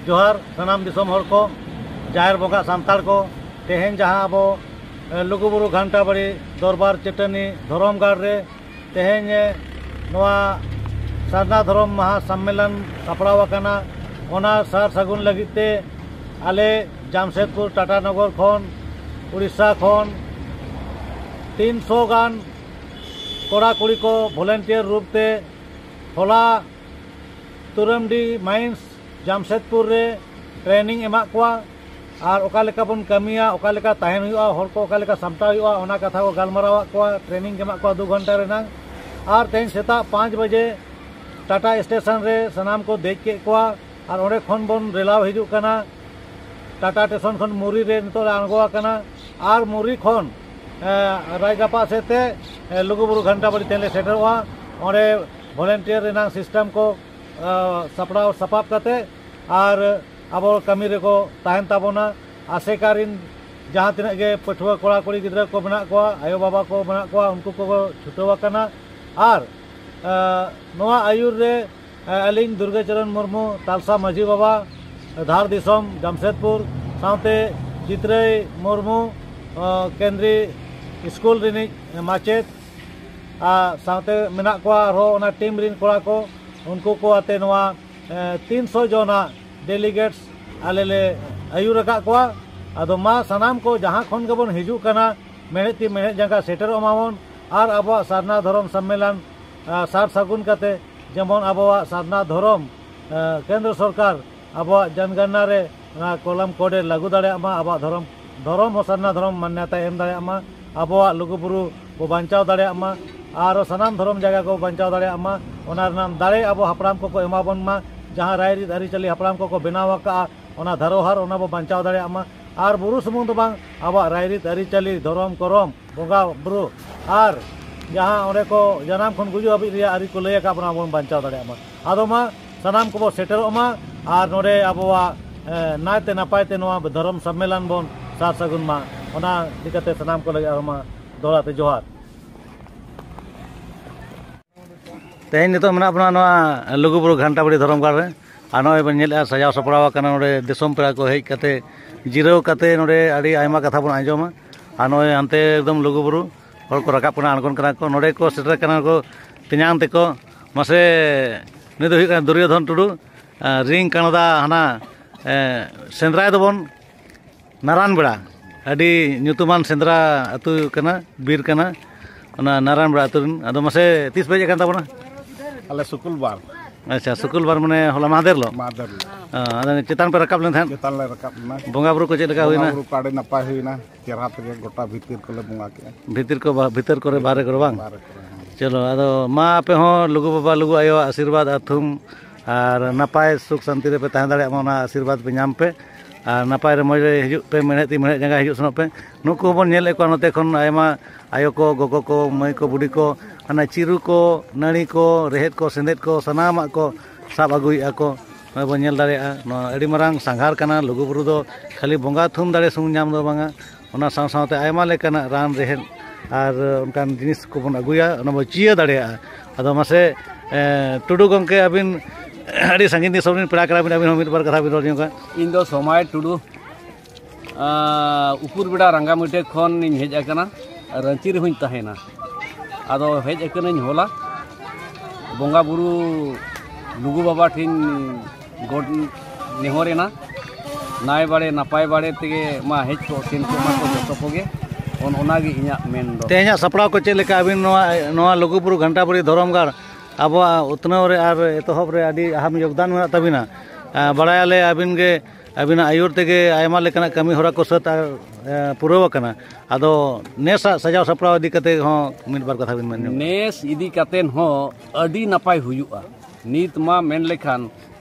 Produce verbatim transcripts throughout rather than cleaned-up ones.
ᱡᱚᱦᱟᱨ ᱥᱟᱱᱟᱢ ᱫᱤᱥᱚᱢ ᱦᱚᱲ ᱠᱚ, ᱡᱟᱦᱮᱨ ᱵᱚᱸᱜᱟ ᱥᱟᱱᱛᱟᱲ ᱠᱚ᱾ ᱛᱮᱦᱮᱧ ᱡᱟᱦᱟᱸ ᱟᱵᱚ, ᱮ, ᱞᱩᱜᱩᱵᱩᱨᱩ ᱜᱷᱟᱱᱴᱟ ᱵᱟᱲᱤ ᱫᱚᱨᱵᱟᱨ ᱪᱟᱹᱴᱟᱹᱱᱤ ᱫᱷᱚᱨᱚᱢ ᱜᱟᱲ ᱨᱮ ᱛᱮᱦᱮᱧ, ᱮ, ᱱᱚᱣᱟ ᱥᱟᱨᱱᱟ ᱫᱷᱚᱨᱚᱢ ᱢᱟᱦᱟ ᱥᱚᱢᱢᱮᱞᱚᱱ ᱥᱟᱯᱲᱟᱣ ᱟᱠᱟᱱᱟ, ᱚᱱᱟ ᱥᱟᱨ ᱥᱟᱹᱜᱩᱱ ᱞᱟᱹᱜᱤᱫ ᱛᱮ ᱟᱞᱮ ᱡᱟᱢᱥᱮᱫᱽᱯᱩᱨ ᱴᱟᱴᱟ ᱱᱚᱜᱚᱨ ᱠᱷᱚᱱ, ᱩᱲᱤᱥᱥᱟ ᱠᱷᱚᱱ ᱛᱤᱱᱥᱚ ᱜᱟᱱ ᱠᱚᱲᱟ ᱠᱩᱲᱤ ᱠᱚ volunteer ᱨᱩᱯ ᱛᱮ ᱦᱚᱞᱟ ᱛᱩᱨᱟᱢᱰᱤ ᱢᱟᱭᱤᱱᱥ ᱡᱟᱢᱥᱮᱫᱽᱯᱩᱨ ᱨᱮ training ᱮᱢᱟᱜ ᱠᱚᱣᱟ᱾ ᱟᱨ ᱚᱠᱟ ᱞᱮᱠᱟ ᱵᱚᱱ ᱠᱟᱹᱢᱤᱭᱟ, ᱚᱠᱟ ᱞᱮᱠᱟ ᱛᱟᱦᱮᱱ ᱦᱩᱭᱩᱜᱼᱟ, ᱦᱚᱲ ᱠᱚ ᱚᱠᱟ ᱞᱮᱠᱟ ᱥᱟᱢᱴᱟᱣ ᱦᱩᱭᱩᱜᱼᱟ, ᱚᱱᱟ ᱠᱟᱛᱷᱟ ᱠᱚ ᱜᱟᱞᱢᱟᱨᱟᱣᱟᱜ ᱠᱚᱣᱟ᱾ Training ᱮᱢᱟᱜ ᱠᱚᱣᱟ ᱫᱩ ᱜᱷᱚᱱᱴᱟ ᱨᱮᱱᱟᱝ᱾ ᱟᱨ ᱛᱮᱦᱮᱧ ᱥᱮᱛᱟᱜ ᱯᱟᱸᱪ ᱵᱟᱡᱮ ᱴᱟᱴᱟ ᱥᱴᱮᱥᱚᱱ ᱨᱮ ᱥᱟᱱᱟᱢ ᱠᱚ ᱫᱮᱡ ᱠᱮᱫ ᱠᱚᱣᱟ᱾ ᱟᱨ ᱚᱸᱰᱮ ᱠᱷᱚᱱ ᱵᱚᱱ ᱨᱮᱞᱟᱣ ᱦᱤᱡᱩᱜ ᱠᱟᱱᱟ᱾ ᱴᱟᱴᱟ ᱥᱴᱮᱥᱚᱱ ᱠᱷᱚᱱ ᱢᱩᱨᱤ ᱨᱮ ᱱᱤᱛᱚᱜ ᱞᱮ ᱟᱬᱜᱚ ᱟᱠᱟᱱᱟ᱾ ᱟᱨ ᱢᱩᱨᱤ ᱠᱷᱚᱱ, ᱮ, ᱨᱟᱡᱽ ᱨᱟᱯᱟᱜ ᱥᱮᱫ ᱛᱮ, ᱮ, ᱞᱩᱜᱩᱵᱩᱨᱩ ᱜᱷᱟᱱᱴᱟ ᱵᱟᱲᱤ ᱛᱮᱞᱮ ᱥᱮᱴᱮᱨᱚᱜᱼᱟ᱾ ᱚᱸᱰᱮ volunteer ᱨᱮᱱᱟᱝ system ᱠᱚ, ᱮ, ᱥᱟᱯᱲᱟᱣ ᱥᱟᱯᱟᱵ ᱠᱟᱛᱮ ᱟᱨ ᱟᱵᱚ ᱠᱟᱹᱢᱤ ᱨᱮᱠᱚ ᱛᱟᱦᱮᱱ ᱛᱟᱵᱚᱱᱟ᱾ ᱟᱥᱮᱠᱟ ᱨᱤᱱ ᱡᱟᱦᱟᱸ ᱛᱤᱱᱟᱹᱜ ᱜᱮ ᱯᱟᱹᱴᱷᱩᱣᱟᱹ ᱠᱚᱲᱟ ᱠᱩᱲᱤ ᱜᱤᱫᱽᱨᱟᱹ ᱠᱚ ᱢᱮᱱᱟᱜ ᱠᱚᱣᱟ, ᱟᱭᱳ ᱵᱟᱵᱟ ᱠᱚ ᱢᱮᱱᱟᱜ ᱠᱚᱣᱟ, ᱩᱱᱠᱩ ᱠᱚᱠᱚ ᱪᱷᱩᱴᱟᱹᱣ ᱟᱠᱟᱱᱟ᱾ ᱟᱨ, ᱮ, ᱱᱚᱣᱟ ᱟᱹᱭᱩᱨ ᱨᱮ, ᱮ, ᱟᱹᱞᱤᱧ ᱫᱩᱨᱜᱟᱪᱚᱨᱚᱱ ᱢᱩᱨᱢᱩ, ᱛᱟᱞᱥᱟ ᱢᱟᱹᱡᱷᱤ ᱵᱟᱵᱟ, ᱫᱷᱟᱲ ᱫᱤᱥᱚᱢ ᱡᱟᱢᱥᱮᱫᱽᱯᱩᱨ, ᱥᱟᱶᱛᱮ ᱪᱤᱛᱨᱟᱹᱭ ᱢᱩᱨᱢᱩ, ᱮ, ᱠᱮᱱᱫᱨᱤ ᱥᱠᱩᱞ ᱨᱤᱱᱤᱡ ᱢᱟᱪᱮᱫ, ᱟᱨ ᱥᱟᱶᱛᱮ ᱢᱮᱱᱟᱜ ᱠᱚᱣᱟ ᱟᱨᱦᱚᱸ ᱚᱱᱟ team ᱨᱤᱱ ᱠᱚᱲᱟ ᱠᱚ, ᱩᱱᱠᱩ ᱠᱚ ᱟᱛᱮ ᱱᱚᱣᱟ, ᱮ, ᱛᱤᱱᱥᱚ ᱡᱚᱱᱟᱜ delegates ᱟᱞᱮ ᱞᱮ ᱟᱹᱭᱩᱨ ᱟᱠᱟᱫ ᱠᱚᱣᱟ᱾ ᱟᱫᱚ ᱢᱟ ᱥᱟᱱᱟᱢ ᱠᱚ ᱡᱟᱦᱟᱸ ᱠᱷᱚᱱ ᱜᱮᱵᱚᱱ ᱦᱤᱡᱩᱜ ᱠᱟᱱᱟ, ᱢᱮᱬᱦᱮᱫ ᱛᱤ ᱢᱮᱬᱦᱮᱫ ᱡᱟᱸᱜᱟ ᱥᱮᱴᱮᱨᱚᱜ ᱢᱟᱵᱚᱱ ᱟᱨ ᱟᱵᱚᱣᱟᱜ ᱥᱟᱨᱱᱟ ᱫᱷᱚᱨᱚᱢ ᱥᱚᱢᱢᱮᱞᱚᱱ, ᱟ, ᱥᱟᱨ ᱥᱟᱹᱜᱩᱱ ᱠᱟᱛᱮ ᱡᱮᱢᱚᱱ ᱟᱵᱚᱣᱟᱜ ᱥᱟᱨᱱᱟ ᱫᱷᱚᱨᱚᱢ, ᱟ, ᱠᱮᱱᱫᱨᱚ ᱥᱚᱨᱠᱟᱨ ᱟᱵᱚᱣᱟᱜ ᱡᱚᱱᱜᱚᱱᱱᱟ ᱨᱮ ᱚᱱᱟ column code ᱮ ᱞᱟᱹᱜᱩ ᱫᱟᱲᱮᱭᱟᱜ ᱢᱟ, ᱟᱵᱚᱣᱟᱜ ᱫᱷᱚᱨᱚᱢ, ᱫᱷᱚᱨᱚᱢ ᱦᱚᱸ ᱥᱟᱨᱱᱟ ᱫᱷᱚᱨᱚᱢ ᱢᱟᱱᱱᱚᱛᱟᱭ ᱮᱢ ᱫᱟᱲᱮᱭᱟᱜ ᱢᱟ, ᱟᱵᱚᱣᱟᱜ ᱞᱩᱜᱩᱵᱩᱨᱩ ᱵᱚ ᱵᱟᱧᱪᱟᱣ ᱫᱟᱲᱮᱭᱟᱜ ᱢᱟ, ᱟᱨ ᱥᱟᱱᱟᱢ ᱫᱷᱚᱨᱚᱢ ᱡᱟᱭᱜᱟ ᱠᱚ ᱵᱟᱧᱪᱟᱣ ᱫᱟᱲᱮᱭᱟᱜ ᱢᱟ᱾ ᱚᱱᱟ ᱨᱮᱱᱟᱜ ᱫᱟᱲᱮ ᱟᱵᱚ ᱦᱟᱯᱲᱟᱢ ᱠᱚᱠᱚ ᱮᱢᱟ ᱵᱚᱱ ᱢᱟ, ᱡᱟᱦᱟᱸ ᱨᱟᱭᱨᱤᱛ ᱟᱹᱨᱤᱪᱟᱹᱞᱤ ᱦᱟᱯᱲᱟᱢ ᱠᱚᱠᱚ ᱵᱮᱱᱟᱣ ᱟᱠᱟᱫᱼᱟ, ᱚᱱᱟ ᱫᱷᱟᱨᱚᱦᱟᱨ ᱚᱱᱟ ᱵᱚ ᱵᱟᱧᱪᱟᱣ ᱫᱟᱲᱮᱭᱟᱜ ᱢᱟ᱾ ᱟᱨ ᱵᱩᱨᱩ ᱥᱩᱢᱩᱝ ᱫᱚ ᱵᱟᱝ, ᱟᱵᱚᱣᱟᱜ ᱨᱟᱭᱨᱤᱛ ᱟᱹᱨᱤᱪᱟᱹᱞᱤ, ᱫᱷᱚᱨᱚᱢ ᱠᱚᱨᱚᱢ, ᱵᱚᱸᱜᱟ ᱵᱩᱨᱩ ᱟᱨ ᱡᱟᱦᱟᱸ ᱚᱸᱰᱮ ᱠᱚ ᱡᱟᱱᱟᱢ ᱠᱷᱚᱱ ᱜᱩᱡᱩᱜ ᱦᱟᱹᱵᱤᱡ ᱨᱮᱭᱟᱜ ᱟᱹᱨᱤ ᱠᱚ ᱞᱟᱹᱭ ᱟᱠᱟᱫ ᱵᱚᱱᱟ, ᱵᱚᱱ ᱵᱟᱧᱪᱟᱣ ᱫᱟᱲᱮᱭᱟᱜ ᱢᱟ᱾ ᱟᱫᱚ ᱢᱟ ᱥᱟᱱᱟᱢ ᱠᱚᱵᱚ ᱥᱮᱴᱮᱨᱚᱜ ᱢᱟ ᱟᱨ ᱱᱚᱰᱮ ᱟᱵᱚᱣᱟᱜ, ᱮ, ᱱᱟᱭᱛᱮ ᱱᱟᱯᱟᱭ ᱛᱮ ᱱᱚᱣᱟ ᱫᱷᱚᱨᱚᱢ ᱥᱚᱢᱢᱮᱞᱚᱱ ᱵᱚᱱ ᱥᱟᱨ ᱥᱟᱹᱜᱩᱱ ᱢᱟ᱾ ᱚᱱᱟ ᱤᱫᱤ ᱠᱟᱛᱮ ᱥᱟᱱᱟᱢ ᱠᱚ ᱞᱟᱹᱜᱤᱫ ᱟᱨᱦᱚᱸ ᱢᱟ ᱫᱚᱦᱲᱟ ᱛᱮ ᱡᱚᱦᱟᱨ᱾ ᱛᱮᱦᱮᱧ ᱱᱤᱛᱚᱜ ᱢᱮᱱᱟᱜ ᱵᱚᱱᱟ ᱱᱚᱣᱟ ᱞᱩᱜᱩᱵᱩᱨᱩ ᱜᱷᱟᱱᱴᱟ ᱵᱟᱲᱤ ᱫᱷᱚᱨᱚᱢ ᱜᱟᱲ ᱨᱮ᱾ ᱟᱨ ᱱᱚᱜᱼᱚᱭ ᱵᱚᱱ ᱧᱮᱞᱮᱫᱼᱟ, ᱥᱟᱡᱟᱣ ᱥᱟᱯᱲᱟᱣ ᱟᱠᱟᱱᱟ ᱱᱚᱰᱮ ᱫᱤᱥᱚᱢ ᱯᱮᱲᱟ ᱠᱚ ᱦᱮᱡ ᱠᱟᱛᱮ, ᱡᱤᱨᱟᱹᱣ ᱠᱟᱛᱮ ᱱᱚᱰᱮ ᱟᱹᱰᱤ ᱟᱭᱢᱟ ᱠᱟᱛᱷᱟ ᱵᱚᱱ ᱟᱸᱡᱚᱢᱟ᱾ ᱟᱨ ᱱᱚᱜᱼᱚᱭ ᱦᱟᱱᱛᱮ ᱮᱠᱫᱚᱢ ᱞᱩᱜᱩᱵᱩᱨᱩ ᱦᱚᱲ ᱠᱚ ᱨᱟᱠᱟᱵ ᱠᱟᱱᱟ, ᱟᱬᱜᱚᱱ ᱠᱟᱱᱟ ᱠᱚ᱾ ᱱᱚᱰᱮ ᱠᱚ ᱥᱮᱴᱮᱨ ᱠᱟᱱᱟ ᱠᱚ ᱛᱮᱧᱟᱝ ᱛᱮᱠᱚ᱾ ᱢᱟᱥᱮ, ᱱᱩᱭ ᱫᱚ ᱦᱩᱭᱩᱜ ᱠᱟᱱᱟ ᱫᱩᱨᱭᱳᱫᱷᱚᱱ ᱴᱩᱰᱩ, ᱟᱨ ᱨᱤᱝ ᱠᱟᱬᱫᱟ ᱦᱟᱱᱟ, ᱮ, ᱥᱮᱸᱫᱽᱨᱟᱭ ᱫᱚᱵᱚᱱ ᱱᱟᱨᱟᱱ ᱵᱮᱲᱟ, ᱟᱹᱰᱤ ᱧᱩᱛᱩᱢᱟᱱ ᱥᱮᱸᱫᱽᱨᱟ ᱟᱹᱛᱩ ᱠᱟᱱᱟ, ᱵᱤᱨ ᱠᱟᱱᱟ, ᱚᱱᱟ ᱱᱟᱨᱟᱱ ᱵᱮᱲᱟ ᱟᱹᱛᱩ ᱨᱮᱱ᱾ ᱟᱫᱚ ᱢᱟᱥᱮ, ᱛᱤᱥ ᱯᱮ ᱦᱮᱡ ᱟᱠᱟᱱ ᱛᱟᱵᱚᱱᱟ? ᱟᱞᱮ ᱥᱩᱠᱩᱞ ᱵᱟᱨ᱾ ᱟᱪᱪᱷᱟ, ᱥᱩᱠᱩᱞ ᱵᱟᱨ ᱢᱟᱱᱮ ᱦᱚᱞᱟ ᱢᱟᱦᱫᱮᱨ ᱦᱤᱞᱳᱜ? ᱢᱟᱦᱫᱮᱨ ᱦᱤᱞᱳᱜ᱾ ᱦᱮᱸ, ᱟᱫᱚ ᱪᱮᱛᱟᱱ ᱯᱮ ᱨᱟᱠᱟᱵ ᱞᱮᱱ ᱛᱟᱦᱮᱸᱫ? ᱪᱮᱛᱟᱱ ᱞᱮ ᱨᱟᱠᱟᱵ ᱞᱮᱱᱟ᱾ ᱵᱚᱸᱜᱟ ᱵᱩᱨᱩ ᱠᱚ ᱪᱮᱫ ᱞᱮᱠᱟ ᱵᱚᱸᱜᱟ ᱦᱩᱭᱱᱟ? ᱵᱩᱨᱩ ᱠᱚ ᱟᱹᱰᱤ ᱱᱟᱯᱟᱭ ᱦᱩᱭᱱᱟ, ᱪᱮᱦᱨᱟ ᱛᱮᱜᱮ ᱜᱚᱴᱟ ᱵᱷᱤᱛᱤᱨ ᱠᱚᱞᱮ ᱵᱚᱸᱜᱟ ᱠᱮᱜᱼᱟ᱾ ᱵᱷᱤᱛᱤᱨ ᱠᱚ ᱵᱟ-, ᱵᱷᱤᱛᱟᱹᱨ ᱠᱚᱨᱮ ᱵᱟᱦᱨᱮ ᱠᱚᱨᱮ ᱵᱟᱝ? ᱵᱟᱦᱨᱮ ᱠᱚᱨᱮ, ᱦᱮᱸ᱾ ᱪᱚᱞᱚ, ᱟᱫᱚ ᱢᱟ ᱟᱯᱮ ᱦᱚᱸ ᱞᱩᱜᱩ ᱵᱟᱵᱟ, ᱞᱩᱜᱩ ᱟᱭᱳᱣᱟᱜ ᱟᱥᱤᱨᱵᱟᱫᱽ ᱟᱨ ᱛᱷᱩᱢ ᱟᱨ ᱱᱟᱯᱟᱭ ᱥᱩᱠ ᱥᱟᱱᱛᱤ ᱨᱮᱯᱮ ᱛᱟᱦᱮᱸ ᱫᱟᱲᱮᱭᱟᱜ ᱢᱟ, ᱚᱱᱟ ᱟᱥᱤᱨᱵᱟᱫᱽ ᱯᱮ ᱧᱟᱢ ᱯᱮ᱾ ᱟᱨ ᱱᱟᱯᱟᱭ ᱨᱮ ᱢᱚᱡᱽ ᱨᱮ ᱦᱤᱡᱩᱜ ᱯᱮ, ᱢᱮᱬᱦᱮᱫ ᱛᱤ ᱢᱮᱬᱦᱮᱫ ᱡᱟᱸᱜᱟ ᱦᱤᱡᱩᱜ ᱥᱮᱱᱚᱜ ᱯᱮ᱾ ᱱᱩᱠᱩ ᱦᱚᱸᱵᱚᱱ ᱧᱮᱞᱮᱫ ᱠᱚᱣᱟ ᱱᱚᱛᱮ ᱠᱷᱚᱱ ᱟᱭᱢᱟ ᱟᱭᱳ ᱠᱚ, ᱜᱚᱜᱚ ᱠᱚ, ᱢᱟᱹᱭ ᱠᱚ, ᱵᱩᱰᱷᱤ ᱠᱚ, ᱦᱟᱱᱟ ᱪᱤᱨᱩ ᱠᱚ, ᱱᱟᱹᱲᱤ ᱠᱚ, ᱨᱮᱦᱮᱫ ᱠᱚ, ᱥᱮᱸᱫᱮᱫ ᱠᱚ, ᱥᱟᱱᱟᱢᱟᱜ ᱠᱚ ᱥᱟᱵ ᱟᱹᱜᱩᱭᱮᱫᱼᱟ ᱠᱚ᱾ ᱱᱚᱜᱼᱚᱭ ᱵᱚᱱ ᱧᱮᱞ ᱫᱟᱲᱮᱭᱟᱜᱼᱟ, ᱱᱚᱣᱟ ᱟᱹᱰᱤ ᱢᱟᱨᱟᱝ ᱥᱟᱸᱜᱷᱟᱨ ᱠᱟᱱᱟ᱾ ᱞᱩᱜᱩᱵᱩᱨᱩ ᱫᱚ ᱠᱷᱟᱹᱞᱤ ᱵᱚᱸᱜᱟ ᱛᱷᱩᱢ ᱫᱟᱲᱮ ᱥᱩᱢᱩᱝ ᱧᱟᱢ ᱫᱚ ᱵᱟᱝᱟ, ᱚᱱᱟ ᱥᱟᱶ ᱥᱟᱶᱛᱮ ᱟᱭᱢᱟ ᱞᱮᱠᱟᱱᱟᱜ ᱨᱟᱱ ᱨᱮᱦᱮᱫ ᱟᱨ ᱚᱱᱠᱟᱱ ᱡᱤᱱᱤᱥ ᱠᱚᱵᱚᱱ ᱟᱹᱜᱩᱭᱟ, ᱚᱱᱟ ᱵᱚᱱ ᱪᱤᱭᱟᱹ ᱫᱟᱲᱮᱭᱟᱜᱼᱟ᱾ ᱟᱫᱚ ᱢᱟᱥᱮ, ᱮ, ᱴᱩᱰᱩ ᱜᱚᱢᱠᱮ, ᱟᱹᱵᱤᱱ ᱟᱹᱰᱤ ᱥᱟᱺᱜᱤᱧ ᱫᱤᱥᱚᱢ ᱨᱮᱱ ᱯᱮᱲᱟ ᱠᱟᱱᱟ ᱵᱤᱱ, ᱟᱹᱵᱤᱱ ᱦᱚᱸ ᱢᱤᱫ ᱵᱟᱨ ᱠᱟᱛᱷᱟ ᱵᱤᱱ ᱨᱚᱲ ᱧᱚᱜᱟ᱾ ᱤᱧ ᱫᱚ ᱥᱚᱢᱟᱭ ᱴᱩᱰᱩ, ᱟᱸ, ᱩᱯᱩᱨ ᱵᱮᱲᱟ ᱨᱟᱸᱜᱟᱢᱟᱹᱴᱭᱟᱹ ᱠᱷᱚᱱ ᱤᱧ ᱦᱮᱡ ᱟᱠᱟᱱᱟ᱾ ᱨᱟᱺᱪᱤ ᱨᱮᱦᱚᱸᱧ ᱛᱟᱦᱮᱱᱟ᱾ ᱟᱫᱚ ᱦᱮᱡ ᱟᱠᱟᱱᱟᱹᱧ ᱦᱚᱞᱟ᱾ ᱵᱚᱸᱜᱟ ᱵᱩᱨᱩ ᱞᱩᱜᱩ ᱵᱟᱵᱟ ᱴᱷᱮᱱ ᱜᱚᱰ ᱱᱮᱦᱚᱨ ᱮᱱᱟ, ᱱᱟᱭ ᱵᱟᱲᱮ ᱱᱟᱯᱟᱭ ᱵᱟᱲᱮ ᱛᱮᱜᱮ ᱢᱟ ᱦᱮᱡ ᱠᱚᱜ ᱥᱮᱱ ᱠᱚᱜ ᱢᱟ ᱠᱚ ᱡᱚᱛᱚ ᱠᱚᱜᱮ᱾ ᱚᱱ-, ᱚᱱᱟᱜᱮ ᱤᱧᱟᱹᱜ ᱢᱮᱱ ᱫᱚ᱾ ᱛᱮᱦᱮᱧᱟᱜ ᱥᱟᱯᱲᱟᱣ ᱠᱚ ᱪᱮᱫ ᱞᱮᱠᱟ? ᱟᱹᱵᱤᱱ ᱱᱚᱣᱟ, ᱱᱚᱣᱟ ᱞᱩᱜᱩᱵᱩᱨᱩ ᱜᱷᱟᱱᱴᱟ ᱵᱟᱲᱮ ᱫᱷᱚᱨᱚᱢ ᱜᱟᱲ ᱟᱵᱚᱣᱟᱜ ᱩᱛᱱᱟᱹᱣ ᱨᱮ ᱟᱨ ᱮᱛᱚᱦᱚᱵ ᱨᱮ ᱟᱹᱰᱤ ᱟᱦᱟᱢ ᱭᱳᱜᱽᱫᱟᱱ ᱢᱮᱱᱟᱜ ᱛᱟᱹᱵᱤᱱᱟ᱾ ᱟᱸ, ᱵᱟᱲᱟᱭᱟᱞᱮ ᱟᱹᱵᱤᱱ ᱜᱮ, ᱟᱹᱵᱤᱱᱟᱜ ᱟᱹᱭᱩᱨ ᱛᱮᱜᱮ ᱟᱭᱢᱟ ᱞᱮᱠᱟᱱᱟᱜ ᱠᱟᱹᱢᱤ ᱦᱚᱨᱟ ᱠᱚ ᱥᱟᱹᱛ ᱟᱨ, ᱮᱸ, ᱯᱩᱨᱟᱹᱣ ᱟᱠᱟᱱᱟ᱾ ᱟᱫᱚ ᱱᱮᱥᱟᱜ ᱥᱟᱡᱟᱣ ᱥᱟᱯᱲᱟᱣ ᱤᱫᱤ ᱠᱟᱛᱮ ᱦᱚᱸ ᱢᱤᱫ ᱵᱟᱨ ᱠᱟᱛᱷᱟ ᱵᱤᱱ ᱢᱮᱱ ᱧᱚᱜᱟ᱾ ᱱᱮᱥ ᱤᱫᱤ ᱠᱟᱛᱮ ᱦᱚᱸ ᱟᱹᱰᱤ ᱱᱟᱯᱟᱭ ᱦᱩᱭᱩᱜᱼᱟ᱾ ᱱᱤᱛ ᱢᱟ ᱢᱮᱱ ᱞᱮᱠᱷᱟᱱ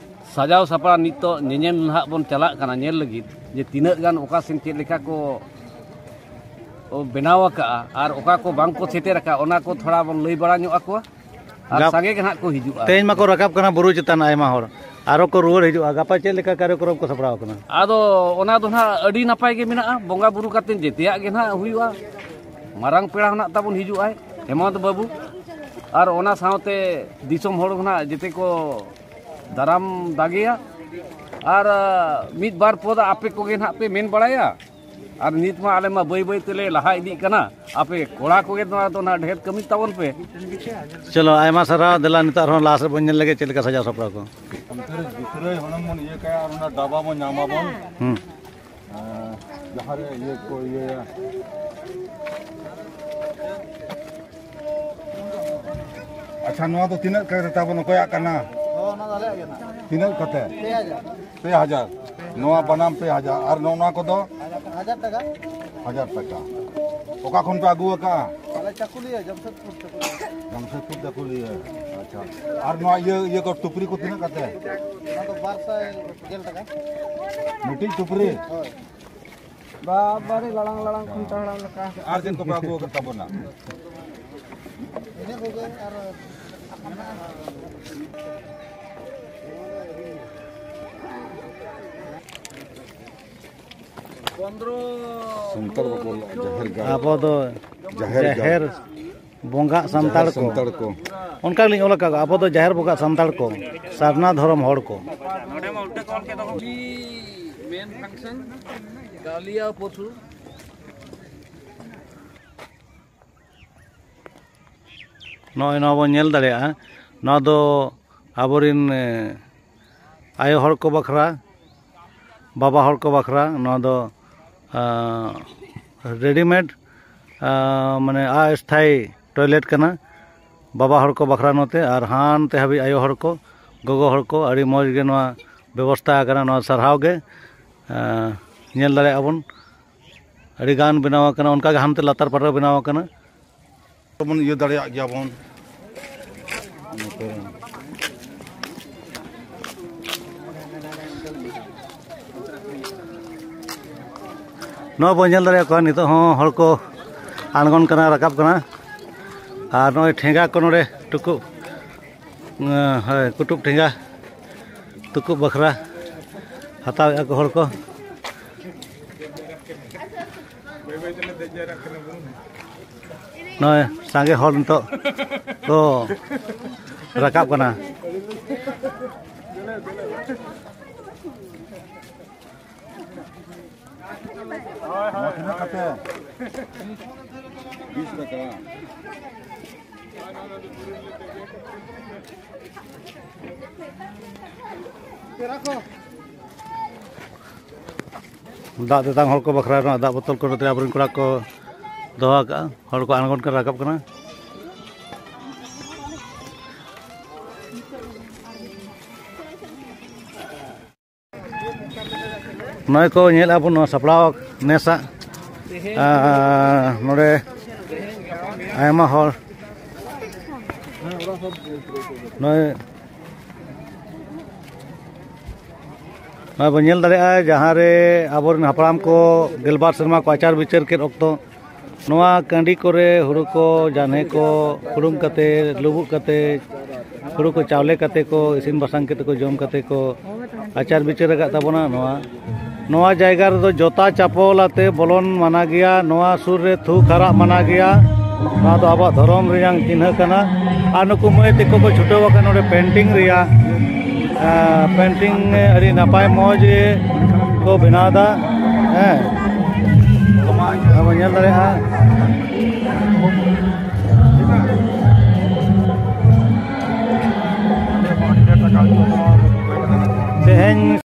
ᱥᱟᱡᱟᱣ ᱥᱟᱯᱲᱟᱣ ᱱᱤᱛᱚᱜ ᱧᱮᱧᱮᱞ ᱱᱟᱦᱟᱜ ᱵᱚᱱ ᱪᱟᱞᱟᱜ ᱠᱟᱱᱟ ᱧᱮᱞ ᱞᱟᱹᱜᱤᱫ, ᱡᱮ ᱛᱤᱱᱟᱹᱜ ᱜᱟᱱ ᱚᱠᱟ ᱥᱮᱱ ᱪᱮᱫ ᱞᱮᱠᱟ ᱠᱚ ᱵᱮᱱᱟᱣ ᱟᱠᱟᱜᱼᱟ ᱟᱨ ᱚᱠᱟ ᱠᱚ ᱵᱟᱝ ᱠᱚ ᱥᱮᱴᱮᱨ ᱟᱠᱟᱫᱼᱟ, ᱚᱱᱟ ᱠᱚ ᱛᱷᱚᱲᱟ ᱵᱚᱱ ᱞᱟᱹᱭ ᱵᱟᱲᱟ ᱧᱚᱜ ᱟᱠᱚᱣᱟ᱾ ᱟᱨ ᱜᱟᱯ-, ᱥᱟᱸᱜᱮ ᱜᱮ ᱱᱟᱦᱟᱜ ᱠᱚ ᱦᱤᱡᱩᱜᱼᱟ᱾ ᱛᱮᱦᱮᱧ ᱢᱟᱠᱚ ᱨᱟᱠᱟᱵ ᱠᱟᱱᱟ ᱵᱩᱨᱩ ᱪᱮᱛᱟᱱ, ᱟᱭᱢᱟ ᱦᱚᱲ ᱟᱨᱚ ᱠᱚ ᱨᱩᱣᱟᱹᱲ ᱦᱤᱡᱩᱜᱼᱟ᱾ ᱜᱟᱯᱟ ᱪᱮᱫ ᱞᱮᱠᱟ ᱠᱟᱨᱭᱚᱠᱨᱚᱢ ᱠᱚ ᱥᱟᱯᱲᱟᱣ ᱟᱠᱟᱱᱟ? ᱟᱫᱚ ᱚᱱᱟ ᱫᱚ ᱱᱟᱦᱟᱜ ᱟᱹᱰᱤ ᱱᱟᱯᱟᱭ ᱜᱮ ᱢᱮᱱᱟᱜᱼᱟ᱾ ᱵᱚᱸᱜᱟ ᱵᱩᱨᱩ ᱠᱟᱛᱮ ᱡᱮᱛᱮᱭᱟᱜ ᱜᱮ ᱱᱟᱦᱟᱜ ᱦᱩᱭᱩᱜᱼᱟ᱾ ᱢᱟᱨᱟᱝ ᱯᱮᱲᱟ ᱦᱚᱸ ᱱᱟᱦᱟᱜ ᱛᱟᱵᱚᱱ ᱦᱤᱡᱩᱜᱼᱟᱭ, ᱦᱮᱢᱚᱱᱛ ᱵᱟᱹᱵᱩ, ᱟᱨ ᱚᱱᱟ ᱥᱟᱶᱛᱮ ᱫᱤᱥᱚᱢ ᱦᱚᱲ ᱦᱚᱸ ᱱᱟᱦᱟᱜ ᱡᱮᱛᱮ ᱠᱚ ᱫᱟᱨᱟᱢ ᱫᱟᱜᱮᱭᱟ᱾ ᱟᱨ ᱢᱤᱫ ᱵᱟᱨ ᱯᱚᱫ ᱟᱯᱮ ᱠᱚᱜᱮ ᱱᱟᱦᱟᱜ ᱯᱮ ᱢᱮᱱ ᱵᱟᱲᱟᱭᱟ᱾ ᱟᱨ ᱱᱤᱛ ᱢᱟ ᱟᱞᱮ ᱢᱟ ᱵᱟᱹᱭ ᱵᱟᱹᱭ ᱛᱮᱞᱮ ᱞᱟᱦᱟ ᱤᱫᱤᱜ ᱠᱟᱱᱟ᱾ ᱟᱯᱮ ᱠᱚᱲᱟ ᱠᱚᱜᱮ ᱱᱚᱣᱟ ᱫᱚ ᱱᱟᱦᱟᱜ ᱰᱷᱮᱨ ᱠᱟᱹᱢᱤ ᱛᱟᱵᱚᱱ ᱯᱮ᱾ ᱪᱚᱞᱚ, ᱟᱭᱢᱟ ᱥᱟᱨᱦᱟᱣ᱾ ᱫᱮᱞᱟ, ᱱᱤᱛᱚᱜ ᱟᱨᱦᱚᱸ ᱞᱟᱦᱟ ᱥᱮᱫ ᱵᱚᱱ ᱧᱮᱞ ᱞᱮᱜᱮ ᱪᱮᱫ ᱞᱮᱠᱟ ᱥᱟᱡᱟᱣ ᱥᱟᱯᱲᱟᱣ ᱠᱚ᱾ ᱚᱱᱛᱮ ᱨᱮ ᱵᱷᱤᱛᱨᱟᱹᱭ ᱦᱩᱱᱟᱹᱝ ᱵᱚᱱ ᱤᱭᱟᱹ ᱠᱟᱭᱟ ᱟᱨ ᱚᱱᱟ ᱰᱟᱵᱟ ᱵᱚᱱ ᱧᱟᱢᱟᱵᱚᱱ᱾ ᱦᱩᱸ᱾ ᱡᱟᱦᱟᱸ ᱨᱮ ᱤᱭᱟᱹ ᱠᱚ ᱤᱭᱟᱹᱭᱟ᱾ ᱟᱪᱪᱷᱟ, ᱱᱚᱣᱟ ᱫᱚ ᱛᱤᱱᱟᱹᱜ ᱠᱟᱛᱮ ᱛᱟᱵᱚᱱ ᱚᱠᱚᱭᱟᱜ ᱠᱟᱱᱟ? ᱦᱚᱸ, ᱚᱱᱟ ᱫᱚ ᱟᱞᱮᱭᱟᱜ ᱜᱮ ᱱᱟᱜ᱾ ᱛᱤᱱᱟᱹᱜ ᱠᱟᱛᱮ? ᱯᱮ ᱦᱟᱡᱟᱨ᱾ ᱯᱮ ᱦᱟᱡᱟᱨ᱾ ᱱᱚᱣᱟ ᱵᱟᱱᱟᱢ ᱯᱮ ᱦᱟᱡᱟᱨ᱾ ᱟᱨ ᱱᱚᱜᱼᱚ ᱱᱚᱣᱟ ᱠᱚᱫᱚ? ᱦᱟᱡᱟᱨ ᱴᱟᱠᱟ᱾ ᱦᱟᱡᱟᱨ ᱴᱟᱠᱟ᱾ ᱚᱠᱟ ᱠᱷᱚᱱ ᱯᱮ ᱟᱹᱜᱩ ᱟᱠᱟᱜᱼᱟ? ᱟᱞᱮ ᱪᱟᱹᱠᱩᱞᱤᱭᱟᱹ, ᱡᱟᱢᱥᱮᱫᱽᱯᱩᱨ ᱪᱟᱹᱠᱩᱞᱤᱭᱟᱹ᱾ ᱡᱟᱢᱥᱮᱫᱽᱯᱩᱨ ᱪᱟᱹᱠᱩᱞᱤᱭᱟᱹ᱾ ᱟᱪᱪᱷᱟ᱾ ᱟᱨ ᱱᱚᱣᱟ ᱤᱭᱟᱹ, ᱤᱭᱟᱹ ᱠᱚ ᱴᱩᱯᱨᱤ ᱠᱚ ᱛᱤᱱᱟᱹᱜ ᱠᱟᱛᱮ? ᱚᱱᱟ ᱫᱚ ᱵᱟᱨ ᱥᱟᱭ ᱜᱮᱞ ᱴᱟᱠᱟ᱾ ᱢᱤᱫᱴᱤᱡ ᱴᱩᱯᱨᱤ? ᱦᱳᱭ᱾ ᱵᱟᱵᱟᱨᱮ, ᱞᱟᱲᱟᱝ ᱞᱟᱲᱟᱝ ᱠᱷᱩᱱᱴᱟᱹ ᱦᱟᱲᱟᱢ ᱞᱮᱠᱟ᱾ ᱟᱨ ᱪᱮᱫ ᱠᱚᱯᱮ ᱟᱹᱜᱩ ᱟᱠᱟᱫ ᱛᱟᱵᱚᱱᱟ? ᱤᱱᱟᱹ ᱠᱚᱜᱮ ᱟᱨ ᱢᱮᱱᱟᱜᱼᱟ᱾ ᱥᱟᱱᱛᱟᱲ ᱵᱟᱠᱚ ᱚᱞ ᱡᱟᱦᱮᱨ ᱜᱟᱲ᱾ ᱟᱵᱚ ᱫᱚ ᱡᱟᱦᱮᱨ ᱜᱟᱲ᱾ ᱡᱟᱦᱮᱨ ᱵᱚᱸᱜᱟᱜ ᱥᱟᱱᱛᱟᱲ ᱡᱟᱦᱮᱨ ᱠᱚ᱾ ᱥᱟᱱᱛᱟᱲ ᱠᱚ᱾ ᱚᱱᱠᱟ ᱜᱮᱞᱤᱧ ᱚᱞ ᱟᱠᱟᱫ, ᱟᱵᱚ ᱫᱚ ᱡᱟᱦᱮᱨ ᱵᱚᱸᱜᱟᱜ ᱥᱟᱱᱛᱟᱲ ᱠᱚ, ᱥᱟᱨᱱᱟ ᱫᱷᱚᱨᱚᱢ ᱦᱚᱲ ᱠᱚ᱾ ᱱᱚᱰᱮ ᱢᱟ ᱩᱞᱴᱟᱹ ᱠᱚ ᱚᱞ ᱠᱮᱫ ᱫᱚ᱾ ᱢᱮᱱ ᱯᱷᱟᱝᱥᱚᱱ, ᱜᱟᱣᱞᱤᱭᱟ ᱯᱚᱥᱩ᱾ ᱱᱚᱜᱼᱚᱭ ᱱᱚᱣᱟ ᱵᱚᱱ ᱧᱮᱞ ᱫᱟᱲᱮᱭᱟᱜᱼᱟ, ᱱᱚᱣᱟ ᱫᱚ ᱟᱵᱚᱨᱤᱱ, ᱮ, ᱟᱭᱳ ᱦᱚᱲ ᱠᱚ ᱵᱟᱠᱷᱨᱟ, ᱵᱟᱵᱟ ᱦᱚᱲ ᱠᱚ ᱵᱟᱠᱷᱨᱟ, ᱱᱚᱣᱟ ᱫᱚ, ᱟ, ᱨᱮᱰᱤᱢᱮᱰ, ᱟ, ᱢᱟᱱᱮ ᱚᱥᱛᱷᱟᱭᱤ ᱴᱚᱭᱞᱮᱴ ᱠᱟᱱᱟ ᱵᱟᱵᱟ ᱦᱚᱲ ᱠᱚ ᱵᱟᱠᱷᱨᱟ ᱱᱚᱛᱮ, ᱟᱨ ᱦᱟᱱᱛᱮ ᱦᱟᱹᱵᱤᱡ ᱟᱭᱳ ᱦᱚᱲ ᱠᱚ, ᱜᱚᱜᱚ ᱦᱚᱲ ᱠᱚ, ᱟᱹᱰᱤ ᱢᱚᱡᱽ ᱜᱮ ᱱᱚᱣᱟ ᱵᱮᱵᱚᱥᱛᱷᱟ ᱟᱠᱟᱱᱟ, ᱱᱚᱣᱟ ᱥᱟᱨᱦᱟᱣ ᱜᱮ᱾ ᱟ, ᱧᱮᱞ ᱫᱟᱲᱮᱭᱟᱜᱼᱟ ᱵᱚᱱ᱾ ᱟᱹᱰᱤ ᱜᱟᱱ ᱵᱮᱱᱟᱣ ᱟᱠᱟᱱᱟ, ᱚᱱᱠᱟ ᱜᱮ ᱦᱟᱱᱛᱮ ᱞᱟᱛᱟᱨ ᱯᱟᱦᱴᱟ ᱵᱮᱱᱟᱣ ᱟᱠᱟᱱᱟ᱾ ᱵᱚᱱ ᱤᱭᱟᱹ ᱫᱟᱲᱮᱭᱟᱜ ᱜᱮᱭᱟ ᱵᱚᱱ᱾ ᱱᱚᱣᱟ ᱵᱚᱱ ᱧᱮᱞ ᱫᱟᱲᱮᱭᱟᱜ ᱠᱚᱣᱟ, ᱱᱤᱛᱚᱜ ᱦᱚᱸ ᱦᱚᱲ ᱠᱚ ᱟᱬᱜᱚᱱ ᱠᱟᱱᱟ, ᱨᱟᱠᱟᱵ ᱠᱟᱱᱟ᱾ ᱟᱨ ᱱᱚᱜᱼᱚᱭ ᱴᱷᱮᱸᱜᱟ ᱠᱚ ᱱᱚᱰᱮ ᱴᱩᱠᱩ ᱦᱳᱭ, ᱠᱩᱴᱩᱵ ᱴᱷᱮᱸᱜᱟ ᱛᱩᱠᱩᱵ ᱵᱟᱠᱷᱨᱟ ᱦᱟᱛᱟᱣᱮᱫᱼᱟ ᱠᱚ ᱦᱚᱲ ᱠᱚ᱾ ᱱᱚᱜᱼᱚᱭ ᱥᱟᱸᱜᱮ ᱦᱚᱲ ᱱᱤᱛᱚᱜ ᱠᱚ ᱨᱟᱠᱟᱵ ᱠᱟᱱᱟ᱾ ᱱᱚᱣᱟ ᱛᱤᱱᱟᱹᱜ ᱠᱟᱛᱮ? ᱵᱤᱥ ᱴᱟᱠᱟ᱾ ᱫᱟᱜ ᱛᱮᱛᱟᱝ ᱦᱚᱲ ᱠᱚ ᱵᱟᱠᱷᱨᱟ ᱨᱮᱱᱟᱜ ᱫᱟᱜ ᱵᱚᱛᱚᱞ ᱠᱚ ᱱᱚᱛᱮ ᱟᱵᱚᱨᱮᱱ ᱠᱚᱲᱟ ᱠᱚ ᱫᱚᱦᱚ ᱟᱠᱟᱫᱼᱟ᱾ ᱦᱚᱲ ᱠᱚ ᱟᱬᱜᱚᱱ ᱠᱟᱱᱟ, ᱨᱟᱠᱟᱵ ᱠᱟᱱᱟ᱾ ᱱᱚᱜᱼᱚᱭ ᱠᱚ ᱧᱮᱞᱮᱫᱼᱟ ᱵᱚᱱ ᱱᱚᱣᱟ ᱥᱟᱯᱲᱟᱣ ᱱᱮᱥᱟᱜ, ᱟᱨ ᱱᱚᱰᱮ ᱟᱭᱢᱟ ᱦᱚᱲ ᱱᱚᱜᱼᱚᱭ, ᱱᱚᱜᱼᱚᱭ ᱵᱚᱱ ᱧᱮᱞ ᱫᱟᱲᱮᱭᱟᱜᱼᱟ, ᱡᱟᱦᱟᱸ ᱨᱮ ᱟᱵᱚᱨᱮᱱ ᱦᱟᱯᱲᱟᱢ ᱠᱚ ᱜᱮᱞᱵᱟᱨ ᱥᱮᱨᱢᱟ ᱠᱚ ᱟᱪᱟᱨ ᱵᱤᱪᱟᱹᱨ ᱠᱮᱫ ᱚᱠᱛᱚ, ᱱᱚᱣᱟ ᱠᱟᱺᱰᱤ ᱠᱚᱨᱮ ᱦᱩᱲᱩ ᱠᱚ, ᱡᱟᱱᱦᱮ ᱠᱚ ᱦᱩᱲᱩᱝ ᱠᱟᱛᱮ, ᱞᱩᱵᱩᱜ ᱠᱟᱛᱮ, ᱦᱩᱲᱩ ᱠᱚ ᱪᱟᱣᱞᱮ ᱠᱟᱛᱮ ᱠᱚ ᱤᱥᱤᱱ ᱵᱟᱥᱟᱝ ᱠᱟᱛᱮ ᱠᱚ ᱡᱚᱢ ᱠᱟᱛᱮ ᱠᱚ ᱟᱪᱟᱨ ᱵᱤᱪᱟᱹᱨ ᱟᱠᱟᱫ ᱛᱟᱵᱚᱱᱟ᱾ ᱱᱚᱣᱟ, ᱱᱚᱣᱟ ᱡᱟᱭᱜᱟ ᱨᱮᱫᱚ ᱡᱚᱛᱟ ᱪᱟᱯᱚᱞ ᱟᱛᱮ ᱵᱚᱞᱚᱱ ᱢᱟᱱᱟ ᱜᱮᱭᱟ, ᱱᱚᱣᱟ ᱥᱩᱨ ᱨᱮ ᱛᱷᱩ ᱠᱷᱟᱨᱟᱜ ᱢᱟᱱᱟ ᱜᱮᱭᱟ᱾ ᱱᱚᱣᱟ ᱫᱚ ᱟᱵᱚᱣᱟᱜ ᱫᱷᱚᱨᱚᱢ ᱨᱮᱭᱟᱝ ᱪᱤᱱᱦᱟᱹ ᱠᱟᱱᱟ᱾ ᱟᱨ ᱱᱩᱠᱩ ᱢᱟᱹᱭ ᱛᱟᱠᱚ ᱠᱚ ᱪᱷᱩᱴᱟᱹᱣ ᱟᱠᱟᱱ ᱱᱚᱰᱮ ᱯᱮᱱᱴᱤᱝ ᱨᱮᱭᱟᱜ, ᱟᱸ, ᱯᱮᱱᱴᱤᱝ ᱟᱹᱰᱤ ᱱᱟᱯᱟᱭ ᱢᱚᱡᱽ ᱠᱚ ᱵᱮᱱᱟᱣ ᱮᱫᱟ᱾ ᱦᱮᱸ, ᱟᱵᱚ ᱧᱮᱞ ᱫᱟᱲᱮᱭᱟᱜᱼᱟ᱾ ᱛᱮᱦᱮᱧ